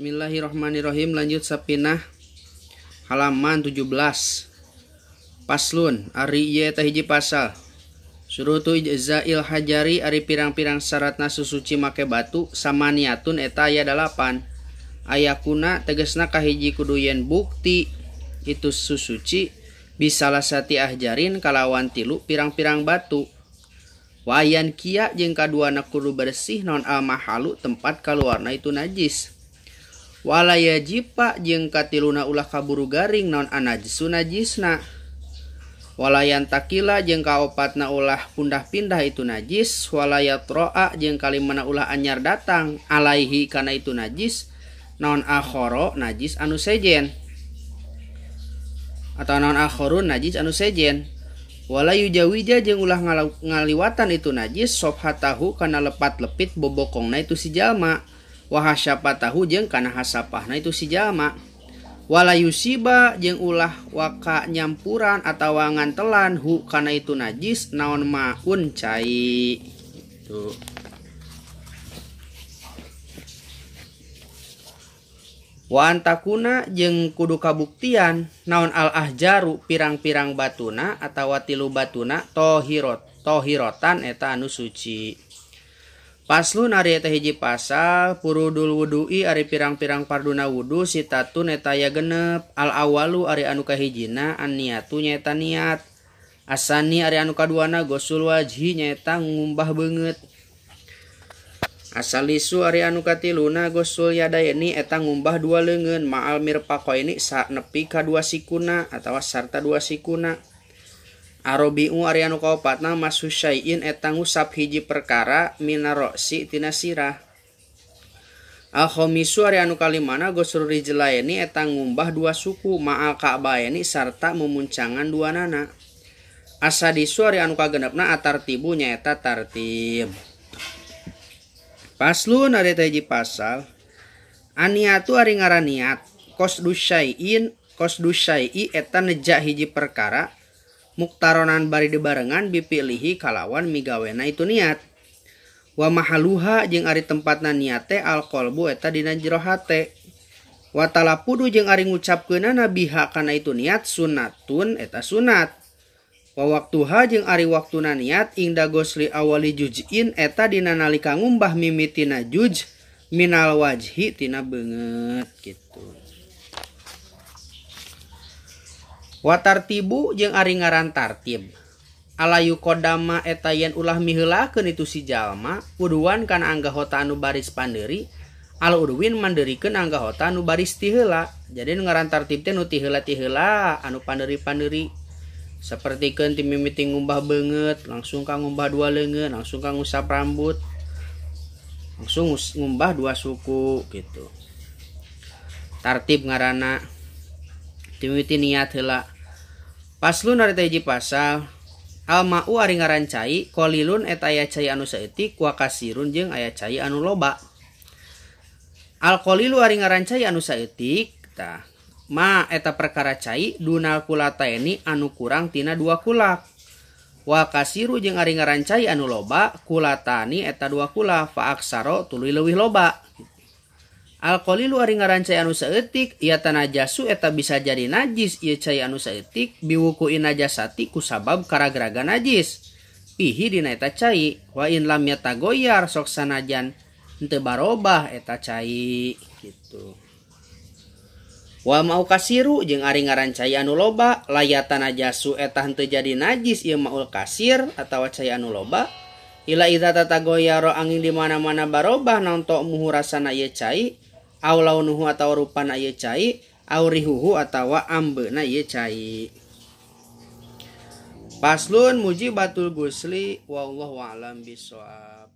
Bismillahirrahmanirrahim. Lanjut sapinah halaman 17. Paslun ari ieu teh hiji pasal. Surutu ijzail hajari ari pirang-pirang syaratna susuci make batu samaniatun eta aya 8. Ayakuna tegesna kahiji kudu yen bukti itu susuci bisalasati ahjarin kalawan tilu pirang-pirang batu. Wayan kia jeung kaduana kudu bersih non al mahalu tempat kaluarna itu najis. Wala yajipa jeung katiluna ulah kaburu garing non anajsu najisna. Walayan takila jeung kaopatna ulah pundah-pindah itu najis. Walayatroa jeung kalimana ulah anyar datang alaihi kana itu najis non akhoro najis anu sejen. Atau non akhorun najis anu sejen. Wala yujawija jeung ulah ngaliwatan itu najis sobhatahu kana lepat-lepit bobokongna itu si jalma. Wa hasyafatahu jeung kana hasapahna itu si jalma. Wala yusiba jeung ulah waka nyampuran atawa ngantelan hu kana itu najis naon maun cai. Tuh. Wa antakuna jeung kudu kabuktian naon al ahjaru pirang-pirang batuna atawa tilu batuna tohirot tohirotan eta anu suci. Paslun ari eta hiji pasal purudul wudu'i ari pirang-pirang parduna wudu sitatun eta aya genep al awalu ari anu kahijina an niatu nyaeta niat asani ari anu kaduana gosul wajhi nyaeta ngumbah beungeut asalisu ari anu katiluna gosul yadaini eta ngumbah dua leungeun ma'al mirfaqaini nepi ka dua sikuna atawa sarta dua sikuna. Arobi'u ari anu kaopatna masu syai'in eta ngusap hiji perkara minaroksi tina sirah. Al-khamisu ari anu kalimana gosul rijlaini eta ngumbah dua suku ma'al ka'baini sarta mumuncangan dua nana. Asadisu ari anu kagenepna atartibu nyaeta tartib. Paslun ari teh hiji pasal. Aniatu ari ngaran niat qasdu syai'in qasdu syai'i eta neja hiji perkara muktaronan bari dibarengan bipilihi kalawan migawena itu niat. Wa mahaluha jeung ari tempatna niat teh alqalbu eta dina jero hate. Wa talapudu jeung ari ngucapkeunana biha kana itu niat sunatun eta sunat. Wa waktuha jeung ari waktuna niat ingda gosli awali juz'in eta dina nalika ngumbah mimitina juj minal wajhi tina beungeut gitu. Wa tartibu jeung ari ngaran tartib alayu kodama eta yen ulah miheulakeun itu si jalma uduan kana anggahota anu baris pandeuri al udwin mandeurikeun anggahota anu baris ti heula. Jadi nu ngaran tartib teh nu ti heula-ti heula anu pandeuri-pandeuri sapertikeun ti mimiti ngumbah beungeut langsung ka ngumbah dua leungeun langsung ka ngusap rambut langsung ngumbah dua suku gitu. Tartib ngaranna timiti niat heula. Paslun ari teh hiji pasal al ma'u ari ngaran cai qalilun eta aya cai anu saeutik wa kasirun jeung aya cai anu loba. Al qalilu ari ngaran cai anu saeutik tah ma eta perkara cai dunal kulataini anu kurang tina dua kulak. Wa kasiru jeung ari ngaran cai anu loba kulatani eta dua kula fa aksaro tuluy leuwih loba. Al qalilu ari ngaran cai anu saeutik ieu tanajasu eta bisa jadi najis ieu cai anu saeutik biwuku najasati kusabab karagraga najis pihi dina eta cai wa in lam yatagoyar sok sanajan henteu barobah eta cai gitu. Wa mau kasiru jeung ari ngaran cai anu loba layatan najasu eta henteu jadi najis ieu maul kasir atawa cai anu loba ila idza tatagoyaro angin di mana-mana barobah naon tok muhu rasana ieu cai aw launuhu atawa rupana ieu cai aw rihuhu atawa ambeuna ieu cai. Paslun mujibatul gusli wallahu a'lam bissawab.